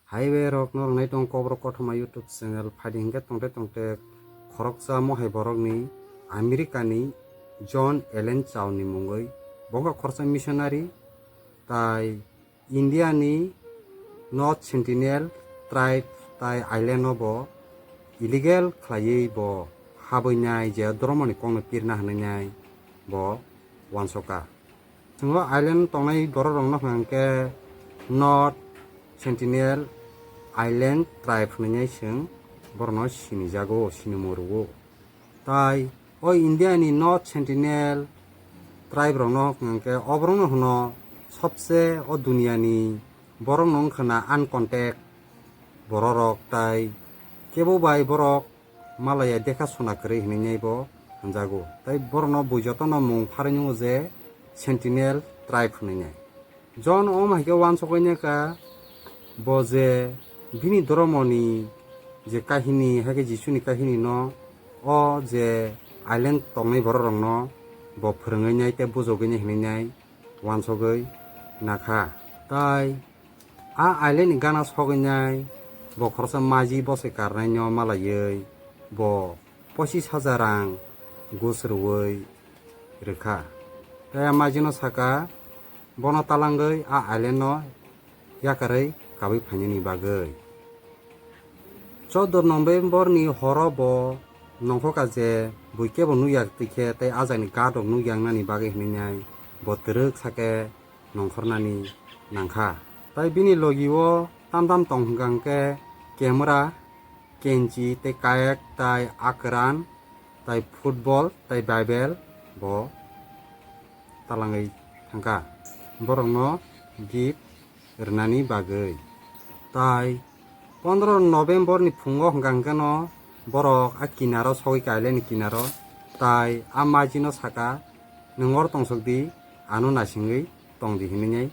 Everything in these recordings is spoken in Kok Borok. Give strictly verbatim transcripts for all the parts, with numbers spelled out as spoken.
Hai bai rok norok nai tong Kokborok Kothoma YouTube channel, phaidi hinkhe tongte tongte khoroksa mohai borokni America ni John Allen Chau ni mungwi, bo wngkha khoroksa missionary, tai India ni North Sentinel tribe tai island no bo illegal khlaiwi bo habwi nai je dhormo ni kok no pirna hwnwi nai bo uansukha. Chwng o island tongnai borok rok no hwnkha hwnkhe North Sentinel Island tribe hwnwi nai chwng borok no sinijago, sinimo rwo. Tai o India ni North Sentinel tribe rok no hwnkha hwnkhe oborok no hwno sobse o duniya ni borok no wngkha na uncontact borok rok, tai kebo bai borok malaya dekha sona kwrwi hwnwi nai bo hwnjago. Tai borokno bui jotono mung pharwi nukgo je Sentinel tribe hwnwi nai. John omo hai khe uansukwi nai kha bo je bini dhormoni je kahini, hai khe Jisuni kahini no o je island tongnai borok rokno bo phwrwngwi nai tei bujogwi nai hwnwi nai uansugwi nakha. Tai a island ni gana sogwi nai bo khoroksa maji bosoi karnai no malaiwi bo pochis hajar rang gus rwui rwkha. Tai a maji no saka bono talangwi a island no yakarwi kabwi phainani bagwi. Chauda November ni horo bo nongkhorkha je bui kebo nukya twi khe tei a jagani guard rok nukya wngnani bagwi hwnwi nai bo twrwk sakhe nongkhornani nangkha. Tai bini logi o tam tam tong hwnkha hwnkhe camera, kenchi tei kayak tai akran tai football tai Bible bo talangwi thangkha borokno gift rwnani bagwi. Tai pondro November ni phungo hwnkha hwnkhe no borok a kinaro sogwi kha, island ni kinaro, tai a maji no saka, "Nwng oro tongsok di, ano naisingwi tong di," hinwi nai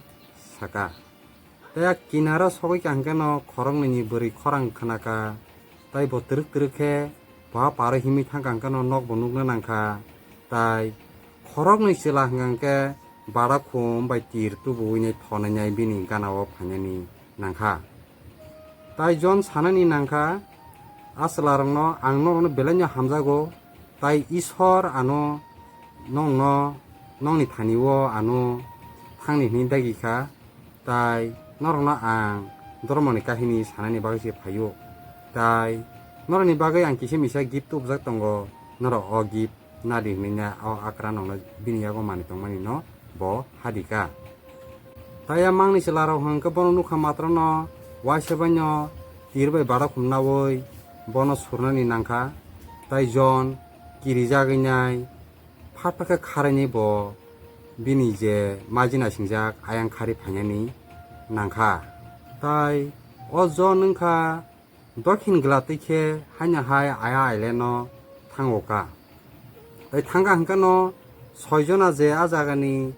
saka. Tai a kinaro sogwi kha hwnkhe no khoroknwi ni bwrwi khorang khwnakha, tai bo twrwk twrwk khe bo a paro himwi thangkha hwnkhe no nok bo nukna nangkha. Tai khoroknwi chwla hwnkha hwnkhe badakhum bai tir tubuwi nai thonai nai bini gana o phainani nangkha. Tai John sanani nangkha, "A chwla rokno ang norokno belai no hamjago, tai Isor ano nongno, nongni thani o ano thangni hwnwi dagi kha, tai norokno ang dhormoni kahini sanani bagwi se phaio. Tai norokni bagwi ang kisa misa gift tubujak tongo, norok o gift nadi," hwnwi na o akra nokno bini yago manwi tongmani no bo hadika. Tai a mangni chwla rok hwnkhe bono nukha matrono uaisa baino tir bai badakhum naui bono surnani nangkha. Tai John kirijagwi nai phat phat khe kharainai bo bini je maji naisingjak ayang khari phainani nangkha. Tai o John wngkha dokhin gwla twi khe haino hai aya island no thango kha. Tai thangkha hwnkhe no soi jona je a jagani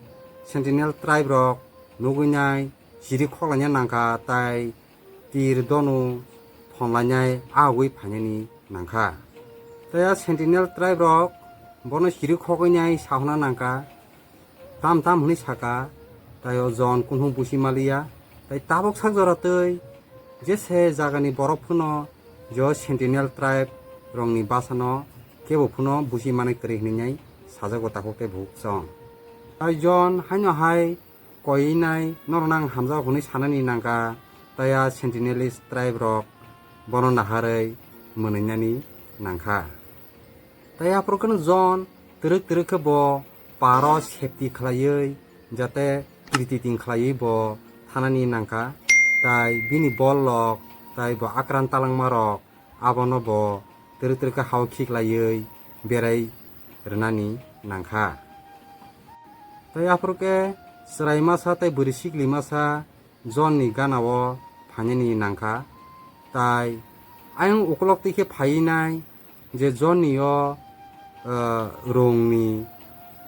Sentinel tribe rok nugwi nai chiri khoklaina nangkha, tai tir donu phonlainai agwi phainani nangkha. Tai a Sentinel tribe rok bono chiri khogwi nai sahona nangkha. Tam tam hwnwi saka, tai o John kunhu busi maliya, tai tabuk sak jora twi jese jagani borok phano je o Sentinel tribe rokni bwsano kebo phano busi manwi kwrwi hwnwi nai sajago takhuk tei bukhuk chong. Tai John haino hai koinai norokno ang hamjago hwnwi sanani nangkha, tai a Sentinelist tribe rok bono naharwi mwnwinani nangkha. Tai aphuru kheno John twrwk twrwk khe bo paro safety khlaiwi, jate kiriting khlaiwi bo thanani nangkha. Tai bini bol rok, tai bo akran talangma rok, abono bo twrwk twrwk khe hao khiklaiwi berai rwnani nangkha. Tai aphuru khe chwrai masa tai bwrwi sikli masa John ni gana o phainani nangkha. Tai ayang ukolok twi khe phaiwi nai je John ni o, eh, rung ni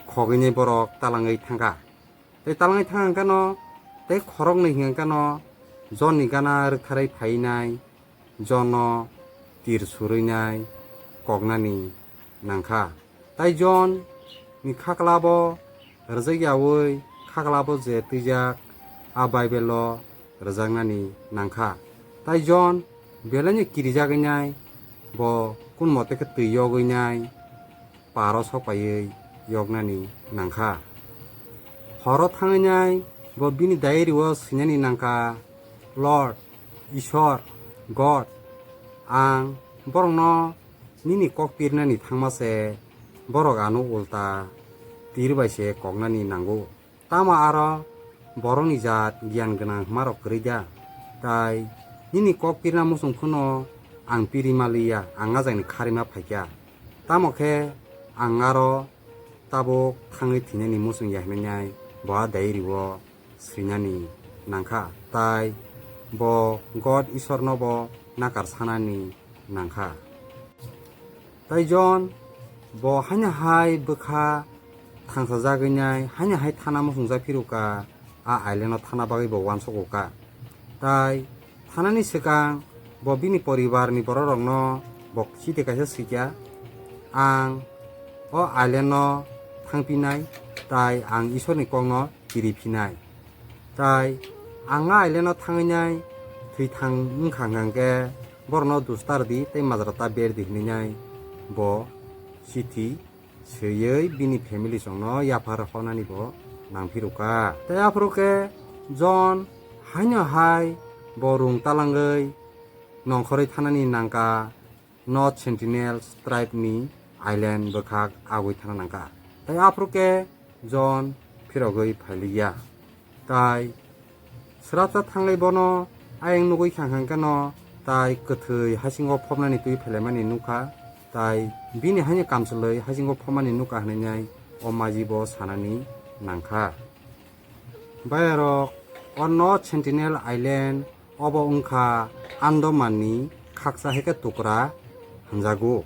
khogwi nai borok talangwi thangkha. Tai talangwi thang hwnkhe no tei khoroknwi hwnkhe no John ni gana rwktharwi phaiwi nai. John no tir surwi nai koknani nangkha. Tai John ni khaklabo rwjakyaui khaklabo je twijak a Bible o rwjaknani nangkha. Tai Jon belaino kirijagwi nai, bo kun mote khe twi yogwi nai, paro sokpaiwi yoknani nangkha. Horo thangwi nai bo bini diary-o swinani nangkha, "Lord, Ishwar, God, ang borokno nini kok pirnani thangma se borok ano ulta tir bai se koknani nango. Tamo aro borokni jat giyan gwnang hwnmarok kwrwi da? Tai nini kok pirna muchung phano ang piri ma liya, ang a jagani kharima phaikha. Tamo khe ang aro tabuk thangwi thwinani muchung ya," hwnwi nai bo a diary-o swinani nangkha, tai bo God Ishwarno bo nakar sanani nangkha. Tai Jon bo haino hai bwkha thangsajagwi nai, haino hai thana muchungjak phirukha, a island-o thana bagwi bo uansukukha. Tai thanani swkang bo bini poribarni bororokno bo chiti kaisa swikha, "Ang o island-o thangphinai, tai ang Ishwarni kokno kiriphinai. Tai ang a island-o thangwi nai thwi thang wngkha hwnkhe borokno dustar di tei majra ta ber di," hwnwi nai bo chiti swiwi bini family chongno yaphar honani bo nangphirukha. Tei aphuru khe Jon haino hai bo rung talangwi nongkhorwi thanani nangkha, North Sentinels tribe ni island bwkhak agwi thana nangkha. Tai aphuru khe Jon phirogwi phailiya. Tai srapsa thanglai bono ayang nugwi khang khang kheno tai kwthwi hasingo phobnani twi phailaimani nukha. Tai bini haino kamchlwi hasingo phobmani nukha hwnwi nai o maji bo sanani nangkha. Bayarok, o North Sentinel Island obo wngkha Andamanni khaksa hai khe tukra hwnjago.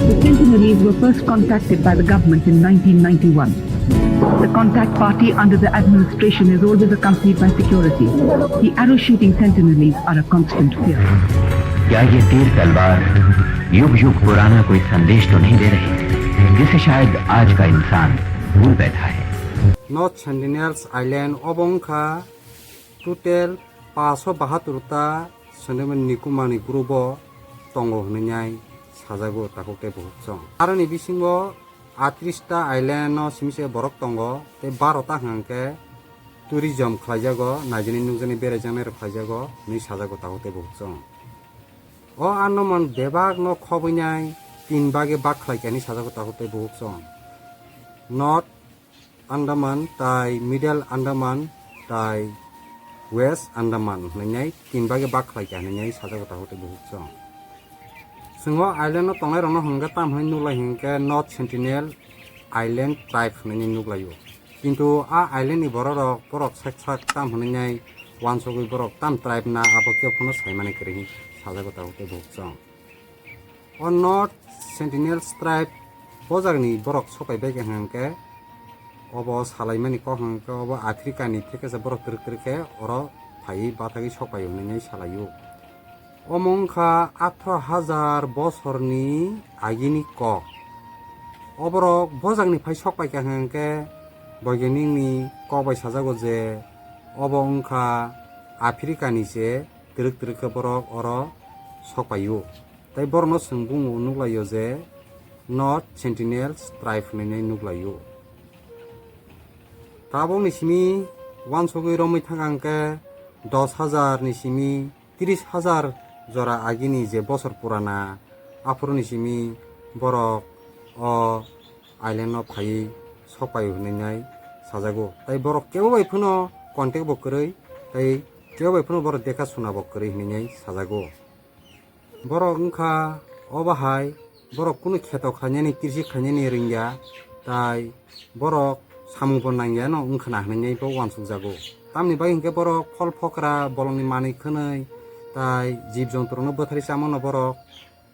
The Sentinelese were first contacted by the government in nineteen ninety-one. The contact party under the administration is always accompanied by security. The arrow shooting Sentinelese are a constant fear. क्या ये तीर तलवार युग युग पुराना कोई संदेश तो नहीं दे रही, जिसे शायद आज का इंसान भूल बैठा है? North Sentinels Island obo wngkha total paanch sho bahatur ta Sentinel ni kumani group o tongo hwnwi nai sajago takhuk tei bukhuk chwng. Aroni bisingo atris ta island no simi se borok tongo tei baro ta hwnkhe tourism khlaijago, naijani nukjani beraijaknai rok khlaijago hwnwi sajago takhuk tei bukhuk chwng. O Andaman bebak no khobwi nai tin bage bak khlai khe hwnwi sajago takhuk tei bukhuk chwng. North Andaman tai Middle Andaman tai West Andaman hwnwi nai tin bage bak khlai kha hwnwi nai sajago takhuk tei bukhuk chwng. Chwng o island o tongnai rok no hwnkhe tam hwnwi nuklai hwnkhe North Sentinel Island tribe hwnwi nai nuklaio. Kintu a island ni borok rok borok sak sak tam hwnwi nai uansugwi borok tam tribe na abo khe phano saimani kwrwi hwnwi sajago takhuk tei bukhuk chwng. O North Sentinels tribe bojagni borok sopai bai khe hwnkhe obo salaimani kok hwnkhe obo Africa ni theke se borok twrwk twrwk khe oro phaiwi bathagwi sokpaio hwnwi salaio. Omo wngkha atharo hajar bosorni agini kok. Oborok bojagni phai sokpai kha hwnkhe boigenikni kok bai sajago je obo wngkha Africa ni se twrwk twrwk khe borok oro sokpaio. Tai borokno chwng bumo nuklaio je North Sentinels tribe hwnwi nai nuklaio. Tabukni simi uansugwi romwi thangkha hwnkhe dos hajar ni simi tris hajar jora agini je bosor purana aphuruni simi borok o island no phaiwi sokpaio hwnwi nai sajago. Tai borok kebo bai phano contact bo kwrwi, tai kebo bai phano borok dekha suna bo kwrwi hwnwi nai sajago. Borok wngkha obo hai, borok kunu kheto khlainani, kirsi khlainani rwngya, tai borok samung bo nangya no wngkhwna hwnwi bo uansukjago. Tamni bagwi hwnkhe borok phol phokra, bolongni manwi khwnwi, tai jib jontrokno bwtharwi chamano borok,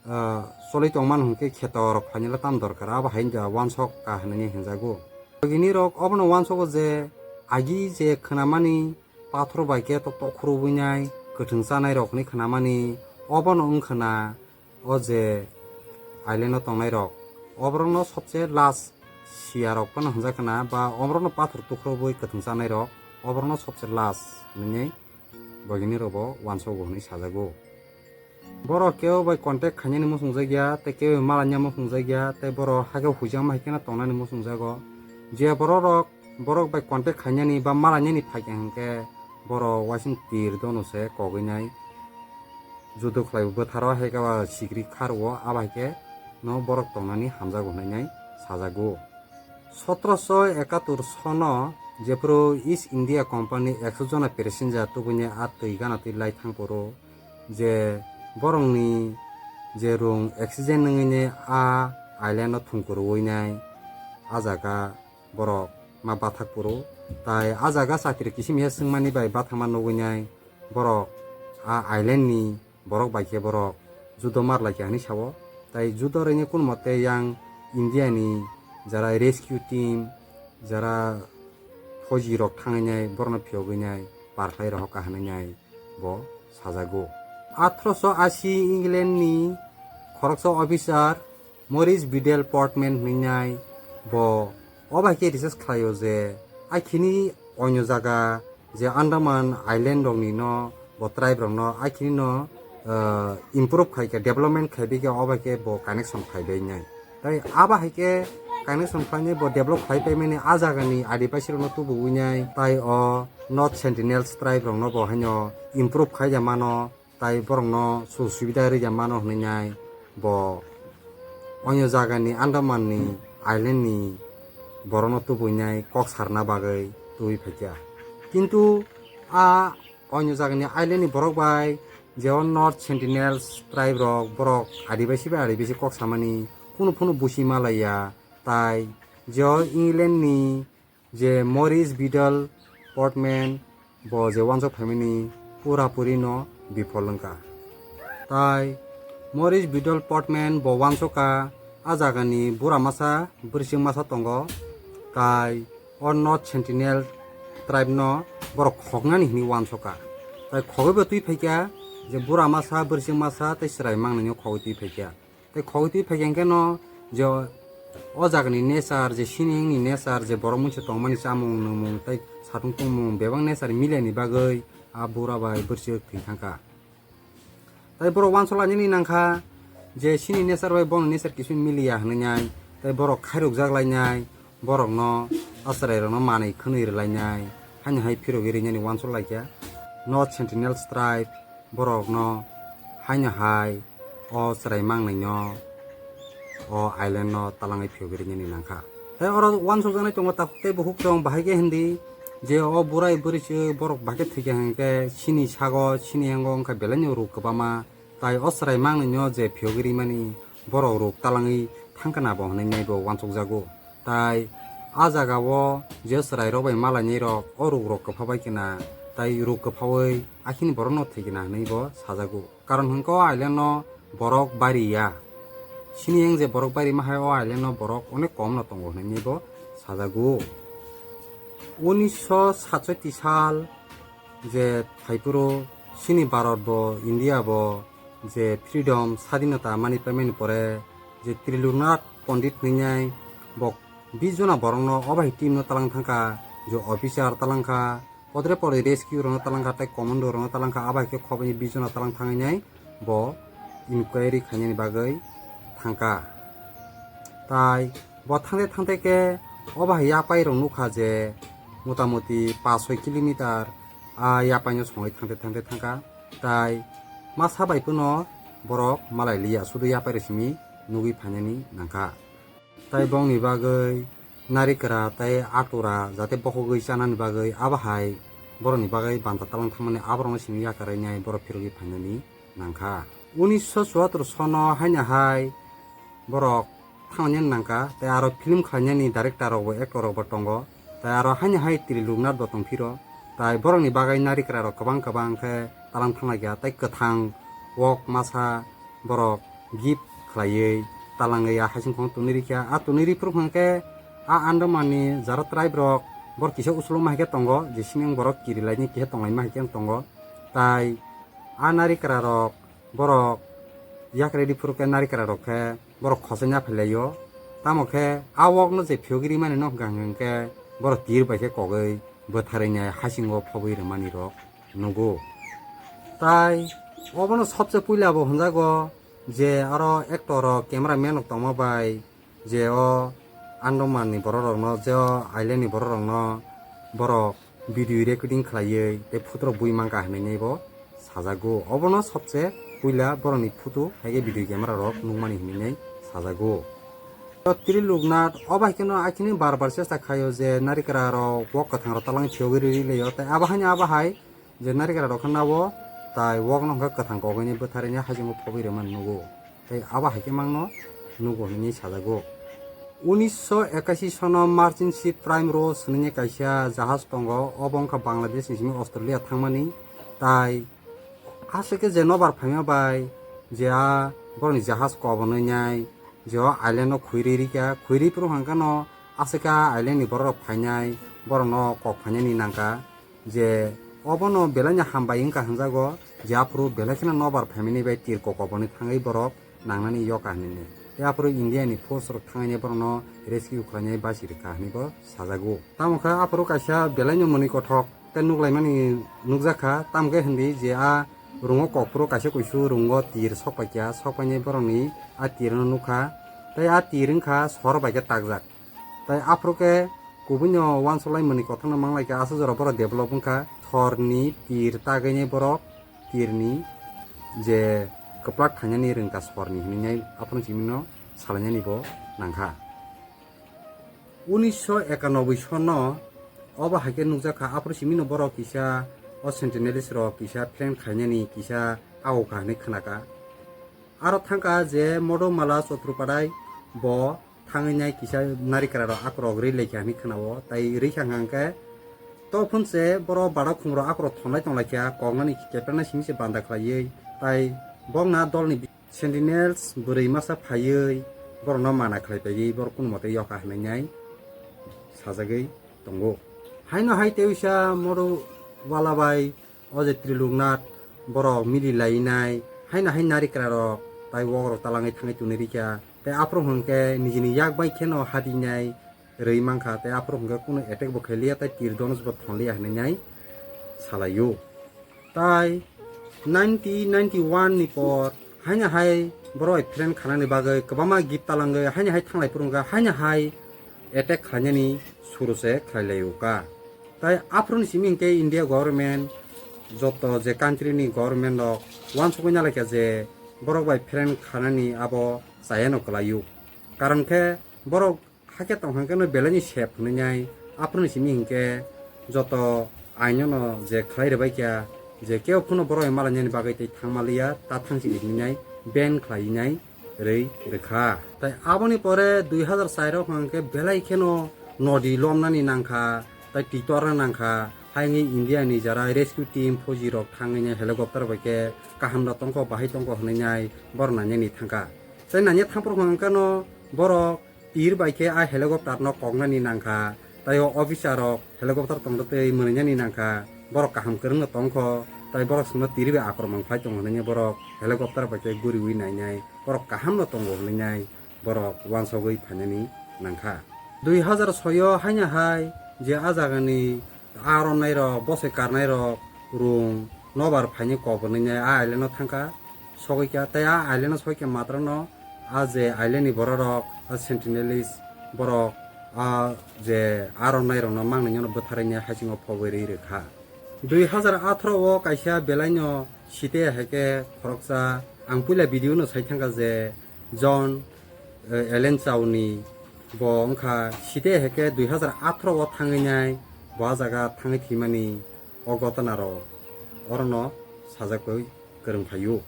ah, cholwi tongmano hwnkhe kheto rok khlainala tam dorkar, abo hai wngya uansuk ka hwnwi hwnjago. Bini rok obono uansugo je agi je khwnamani pathor bai khe tok tok khurubui nai kwthwng chanai rok hinui khwnamani, obono wngkhwna o je island o tongnai rok, oborokno sobse last siya rok phano hwnjak khwna, ba oborokno pathor tukhurubui kwthwng chanai rok. oborokno sobse last hinwi bogini rokbo uansogo hinwi sajago. Borok kebo bai contact khainani muchungjak ya, tei kebo bai malanya muchungjak ya, tei borok hakhe huijama hai kheno tongnani muchungjago. Je borok rok, borok bai contact khainani ba malanyani phaikha hinkhe borok uaising tir dono se kogwi nai. Judo khlai bwtharo hai khe ba sikri kharwo, abo hai khe no borok tongnani hamjago hinwi nai sajago. Sotoroso ekatur sono jephuru East India Company ekso jona passenger tubuni a twi gana twi lai thang phuru je borokni je rung accident wngwi a island o thungkurwi nai a jaga borok ma bathak phuru, tai a jaga chakri kisim he swngmani bai bathakma nugwi nai borok a island ni borok bai khe borok judo mar lai kha hinwi sao. Tai judo rwini kun mote yang India ni jara rescue team, jara phoji rok thangwi nai borokno phiyogwi nai par khlai rohor kha hinwi nai bo sajago. Athroso asi England ni khoroksa officer Maurice Vidal Portman hinwi nai bo o bai khe research khlaio je akhini onyo jaga je Andaman Island rokni no bo tribe rokno akhini no, ah, improve khai khe, development khai bi khe, o bai khe bo connection khai bai nai. Tai abo hai khe connection khlainai bo develop khai pai mani a jagani adibasi rokno tubuwi nai, tai o North Sentinels tribe rokno bo haino improve khai ya mano. Tai borokno sujog subida rwya mano hinwi nai bo onyo jagani Andaman ni island ni borokno tubui nai kok sarna bagwi tubui phaikha. Kintu a onyo jagani island ni borok bai je o North Sentinels tribe rok borok adibasi bai adibasi kok samani kunu phunu busi malaiya, tai je o England ni je Maurice Vidal Portman bo je uansuk phaimani pura puri no biphol wngkha. Tai Maurice Vidal Portman bo uansukha a jagani bura masa bwrwising masa tongo, tai o North Sentinel tribe no borok khoknani hinwi uansukha. Tai khogwi bo twi phaikha je bura masa bwrwising masa tei chwrai mangnai no khogwi twi phaikha. Tei khogwi twi phaikha hwnkhe no je o jagani nature, je siningni nature, je borok mungsa tongmani chamung nungmung tei satung tongmung bebak nature miliani bagwi a bura bai bwrwisuk thwi thangkha. Tai borok uansuk lainani nangkha je sini nature bai bono nature kisu miliya hinwi nai, tai borok khairokjak lainai. Borokno a chwrairokno manwi khwnwi rwlainai, haino hai phirogwi rwnani uansuk laikha. North Sentinels tribe borokno haino hai o chwrai mangnaino o island no talangwi phirogwi rwnani nangkha. Tei oro uansukjaknai tongo takhuk tei bukhuk chwng bahai khe hindi je o bwrai bwrwi se borok bahai khe thwikha hinkhe sini sago sini yango wngkha belaino ruk kwbangma. Tai o chwrai mangnaino je phiyogwi rimani borok ruk talangwi thangkha na bo hinwi naibo uansukjago. Tai a jagao je chwrairok bai malainairok o rukrok kwpha bai khe na, tai ruk kwphaui akhini borokno thwikha na hinwi bo sajago. Karon hwnkhe o island no borok bari ya. Sini yang je borok bari ma hai o island no borok onek kom no tongo hinwi bo sajago. Unisho satsotti sal je phaiphuru sini Bharat bo, India bo je freedom, sadinota mani paimani pore je Triloknath Pandit hinwi nai bo bis jona borokno o bai team no talang thangkha, je officer talang kha, podre podre rescue rokno talang kha tei commando rokno talang kha, abo hai khe khobani bis jona talang thangwi nai bo inquiry khainani bagwi thangkha. Tai bo thangte thangte khe o bahai yapai rok nukha je motamuti paanch soi kilometer a yapaino songwi thangte thangte thangkha. Tai masa bai phano borok malai liya, sudu yapai rok simi nugwi phainani nangkha. Tai bongni bagwi narikra tei atura jate bokhogwi chanani bagwi abo hai borokni bagwi banta talang thangmani aborokno simi yakarwi nai borok phirogwi phainani nangkha. Unisho chuattor sono haino hai borok thangna nangkha, tei aro film khlainani director rokbo, actor rokbo tongo, tei aro haino hai Triloknath bo tongphiro, tai borokni bagwi narikra rok kwbang kwbang khe talang thanglaikha, tei kwthang wok masa borok gift khlaiwi talangwi a haising khong tonwi rikha. A tonwi riphuru hwnkhe a Andamanni jara tribe rok borok kisa usuluma hai khe tongo, je sini borok kirilaini kisa tonglaima hai khe tongo, tai a narikra rok borok yak ready phuru khe narikra rok khe borok khosai na phailaio. Tamo khe a wokno je phiyogwi rimani no hwnkha hwnkhe borok tir bai khe kogwi bwtharwi nai hasingo phobwi rwmani rok nugo. Tai obono sobse puila bo hwnjago je aro actor rok, camera man rok tongma bai je o Andaman ni borok rokno, je o island ni borok rokno borok video recording khlaiwi tei photo rok bui mankha hinwi bo sajago. Obono sobse puila borokni photo hai khe video camera rok nukmani hinwi sajago. To Triloknath obo hai kheno akhini bar bar chesta khaio je narikra rok wok kwthang rok talang phiyogwi rwi laio, tai abo haino abo hai je narikra rok khe nabo tai wokno hwnkhe kwthang kogwi bwtharwi hasingo phobwi rwmani nugo. Tei abo hai khe mangno nugo hinwi sajago. Unisho ekashi sono Merchant Ship Primrose hwnwi kaisa jahaj tongo, obo wngkha Bangladesh ni simi Australia thangmani. Tai aswk khe je nobar phaima bai je a borokni jahaj kobonwi nai je o island o khwirwi rikha, khwirwi phuru hwnkhe no aswk khe a island ni borok rok phainai, borokno kok phainani nangkha. Je obono belai no hambai wngkha hwnjago, je aphuru belai kheno nobar phaimani bai tir kok koboni thangwi borok nangnani yoka hinwi. Tei aphuru India ni force rok thangwi borokno rescue khlainai basi rwkha hinwi bo sajago. Tamo khe aphuru kaisa belai no mwnwi kothok tei nuklaimani nukjakha, tamo khe hindi je a rungo kokphuru kaisa kuisu rungo tir sokpaikha, sokpainai borokni a tir no nukha, tei a tir wngkha sor bai khe takjak. Tai aphuru khe kubui no uansuk lai mwnwi kothok no mang lai kha, aswk jora borok develop wng kha. Sorni tir tagwi nai borok tirni je kwplak khainani rwngka sorni hinwi nai aphuru simi no salainani bo nang kha. Unisho ekanoboi sono obo hai khe nukjak kha, aphuru simi no borok kisa o Sentinelist rok kisa prank khainani kisa ago kha hinwi khna kha. Aro thang kha je Modomala Chattopadhyay bo thangwi nai kisa narikra rok akorok rwi lai kha hinwi khna-o, tai rwi kha hwnkhe to phunse borok bada khum rok akorok thonlai tong lai kha, koknani kepraknai simi se banda khlaiwi, tai bokna dolni bi-, Sentinels bwrwi masa phaiwi borokno mana khlai paiwi borok kunu mote yoka hinwi nai sajagwi tongo. Haino hai tei uisa Modowala bai o je Triloknath borok mili lainai, haino hai narikra rok tai wok rok talangwi thangwi tongwi rikha, tei aphuru hwnkhe nijini yak bai kheno hadinai rwi mankha, tei aphuru hwnkhe kunu attack bo khailiya, tei tir donos bo thonliya hinwi nai salaio. Tai nineteen ninety-one ni por haino hai borok bai prank khanani bagwi kwbangma gift talangwi haino hai thanglai phuru hwnkhe haino hai attack khlainani suru se khlai laio ka. Tai aphuru ni simi hwnkhe India government joto je country ni government rok uansukwi nalaikha je borok bai prank khanani abo chayano kwlaio. Karon khe borok hakhe tong hwnkhe no belai ni sep hwnwi nai aphuru ni simi hwnkhe joto aino no je khlai rwbai kha je kebo phano borok bai malainani bagwi tei thangma liya ta thangsi hinwi nai ban khlai nai rwi rwkha. Tai aboni pore dui hazar char o hwnkhe belai kheno nodi lomnani nangkha, tai titorna nangkha, haini India ni jara rescue team fauji rok thangwi helicopter bai khe kaham da tongkho, bahai tongkho hwnwi nai borok nainani thangkha. Tai nanya thangphuru hwnkhe no borok tir bai khe a helicopter no koknani nangkha, tai o officer rok helicopter tongtwi mwnwi nani nangkha, borok kaham kwrwngno tongkho, tai borok chwngno tiri bai akromang phai tongo hwnwi borok helicopter bai khe guriwi nainai, borok kaham no tongo hwnwi nai borok uansugwi phainani nangkha. Dui hazar soi o haino hai je a jagani aronai rok, bosoi karnai rok rung nobar phaini kok bwnwi nai a island o thangkha, sogwi kha, tai a island o sogwi kha matrano a je island ni borok rok, a Sentinelist borok, a je aronai rokno mangnai no bwtharwi nai haisingo phobwi rwi rwkha. Dui hazar atharo o kaisa belai no site hai khe khoroksa, ang puila video no sai thangkha je John, eh, Ellen Chao ni bo wngkha site hai khe dui hazar atharo o thangwi nai bo a jaga thangwi thwimani o gotona rok orono sajagwi kwrwng phaio.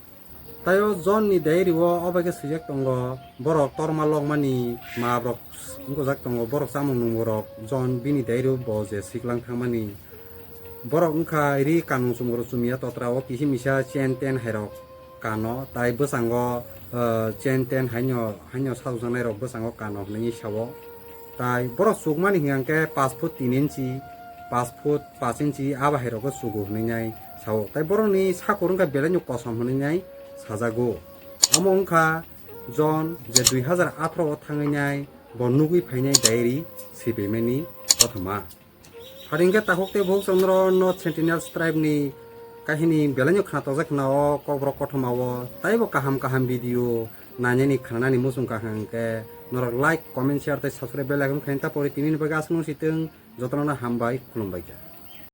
Tai o John ni diary o obo khe swijak tongo, borok torma lokmani maap rok wngkojak tongo, borok chamung nungmung rok John bini diary o bo je siklang thangmani borok wngkha ri kanung chumung rok chumya totra o kisi misa chain ten hai rok kano, tai bwskango, eh, chain ten haino, haino sajokjaknai rok bwskango kano hwnwi sao. Tai borok chukmani hwnkhe paanch foot tin inchi, paanch foot paanch inchi abo hai rokbo chugo hwnwi nai sao. Tai borokni sakur wngkha belai no kosom hwnwi nai sajago. Omo wngkha John je dui hazar atharo o thangwi nai bo nugwi phainai diary swipaimani kothoma. Pharingkhe takhuk tei bukhuk chwng norok no Sentinels tribe ni kahini belai no khna tojak khna o kokborok kothoma o taibo kaham kaham video nainani khnanani muchung kha hwnkhe norok like, comment, share tei subscribe bell icon khaina ta pori tini ni bagwi aswk no sitwng jotono no hambai khulumbai kha.